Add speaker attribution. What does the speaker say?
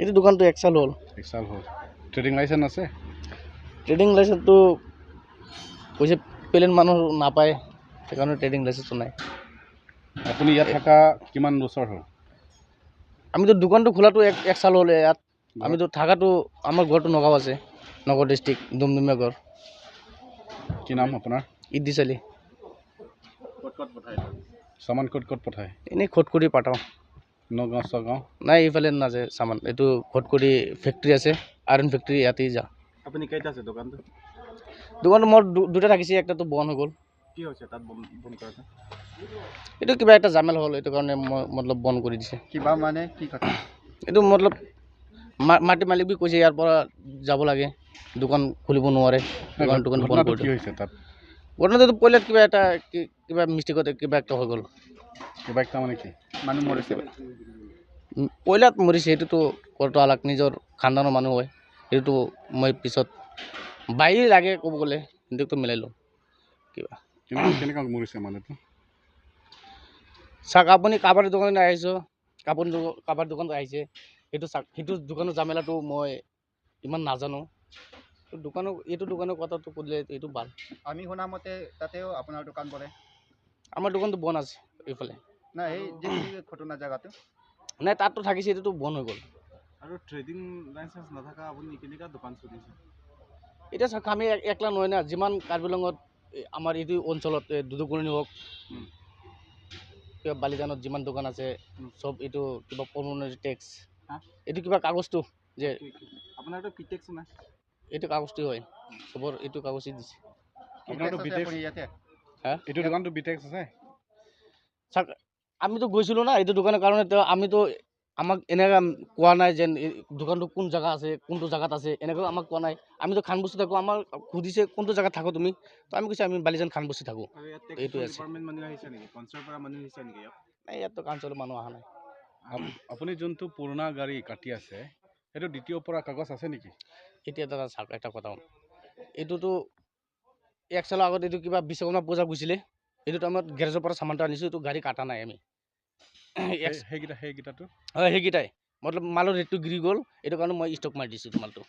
Speaker 1: এইটো দোকানটো এক চাল হ'ল।
Speaker 2: এক চাল হ'ল। ট্ৰেডিং লাইচেঞ্চ আছে?
Speaker 1: ট্ৰেডিং লাইচেঞ্চটো কৈছে পেলেণ্ট মানুহ নাপায়, সেইকাৰণে ট্ৰেডিং লাইচেঞ্চটো নাই।
Speaker 2: আপুনি ইয়াত থকা কিমান বছৰ হ'ল?
Speaker 1: আমিতো দোকানটো খোলাটো এক চাল হ'ল ইয়াত। আমিতো থকাটো আমাৰ ঘৰটো নগাঁও আছে, নগাঁও ডিষ্ট্ৰিক্ট, ডুমডুমীয়া ঘৰ।
Speaker 2: কি নাম আপোনাৰ?
Speaker 1: ইদ্দিছ আলি।
Speaker 2: চামান ক'ত ক'ত পঠায়?
Speaker 1: এনেই খটখটি পাঠাওঁ।
Speaker 2: নগাঁও চগাঁও?
Speaker 1: নাই, এইফালে নাযায় চামান। এইটো খটখটি ফেক্টৰী আছে, আইৰণ ফেক্টৰী, ইয়াতেই যা।
Speaker 3: আপুনি কেইটা আছে দোকানটো?
Speaker 1: দোকানটো মোৰ দুটা থাকিছে, একটাতো বন্ধ হৈ গ'ল।
Speaker 3: কি হৈছে তাত বন্ধ কৰাটো?
Speaker 1: এইটো কিবা এটা জামেল হ'ল, এইটো কাৰণে মই মতলব বন্ধ কৰি দিছে।
Speaker 4: কিবা মানে কি কথা?
Speaker 1: এইটো মতলব মাটি মালিক বি কৈছে ইয়াৰ পৰা যাব লাগে, দোকান খুলিব নোৱাৰে, দোকান বন্ধ
Speaker 2: ঘটনাটো
Speaker 1: কৰি
Speaker 2: কি
Speaker 1: দিওঁ।
Speaker 2: হৈছে তাত?
Speaker 1: ঘটনাটো পইলাত কিবা এটা কিবা মিষ্টেকতে কিবা একটা হৈ গ'ল।
Speaker 2: কিবা একটা মানে কি?
Speaker 4: মানুহ মৰিছে।
Speaker 1: পইলাত মৰিছে, সেইটোতো কৰাটো আলাগ, নিজৰ খানদানৰ মানুহ হয়। সেইটোতো মই পিছত বাঢ়ি লাগে ক'ব গ'লে, কিন্তু মিলাই ল'ম কিবা।
Speaker 2: কেনেকুৱা মৰিছে মানুহটো?
Speaker 1: চাওক, আপুনি কাৰোবাৰ দোকানত আহিছোঁ, কাপোৰ কাৰোবাৰ দোকানত আহিছে, সেইটো চাওক, সেইটো দোকানৰ জামেলাটো মই ইমান নাজানো। দোকানৰ এইটো দোকানৰ কথাটো ক'লে এইটো ভাল।
Speaker 4: আমি শুনা মতে তাতেও আপোনাৰ দোকান পৰে।
Speaker 1: আমাৰ দোকানটো বন্ধ আছে এইফালে।
Speaker 4: নাই, এই যিখিনি ঘটনা জেগাটো
Speaker 1: নাই, তাততো থাকিছে, এইটোতো বন্ধ হৈ গ'ল।
Speaker 3: আৰু ট্ৰেডিং লাইচেঞ্চ নথকা আপুনি কেনেকুৱা দোকান চলিছে?
Speaker 1: এতিয়া চাওক, আমি একলা নহয় না, যিমান কাৰ্বি আংলঙত আমাৰ এইটো অঞ্চলত দুদুকুৰণি হওক, কিবা বালিজানত যিমান দোকান আছে, চব এইটো কিবা পাৰ্মানেণ্ট টেক্স, এইটো কিবা কাগজটো যে
Speaker 3: আপোনাৰতো কি টেক্স নাই?
Speaker 1: এইটো কাগজটো হয় চবৰ, এইটো কাগজেই দিছে।
Speaker 2: আপোনাৰতো বিটেক্স
Speaker 4: ইয়াতে?
Speaker 1: হা?
Speaker 2: এইটো দোকানটো বিটেক্স আছে?
Speaker 1: চাওক, আমিতো গৈছিলোঁ না এইটো দোকানৰ কাৰণে, তেওঁ আমিতো আমাক এনেকুৱা কোৱা নাই যেন এই দোকানটো কোন জেগা আছে, কোনটো জেগাত আছে, এনেকুৱা আমাক কোৱা নাই। আমিতো খানবস্তি থাকোঁ, আমাক সুধিছে কোনটো জেগাত থাকোঁ তুমি, তো আমি কৈছোঁ আমি বালিজান খানবস্তি থাকোঁ।
Speaker 3: আৰু ইয়াত
Speaker 1: এইটোৱে আছে।
Speaker 3: ডিপাৰ্টমেণ্ট মানুহ আহিছে নেকি? পঞ্চায়তৰ পৰা মানুহ আহিছে নেকি ইয়াত?
Speaker 1: নাই, ইয়াততো কাউঞ্চিলৰ মানুহ অহা নাই।
Speaker 2: আপুনি যোনটো পুৰণা গাড়ী কাটি আছে, সেইটো দ্বিতীয় পৰা কাগজ আছে নেকি?
Speaker 1: এতিয়া দাদা চাওক, এটা কথা কওঁ, এইটোতো এক চালৰ আগত এইটো কিবা বিশ্বকৰ্মা পূজা গৈছিলে, এইটো টাইমত গেৰেজৰ পৰা চামানটো আনিছোঁ, এইটো গাড়ী কাটা নাই আমি।
Speaker 2: সেইকেইটাটো?
Speaker 1: হয়, সেইকেইটাই মতলব মালৰ ৰেটটো গিৰি গ'ল, এইটো কাৰণে মই ষ্টক মাৰি দিছোঁ মালটো।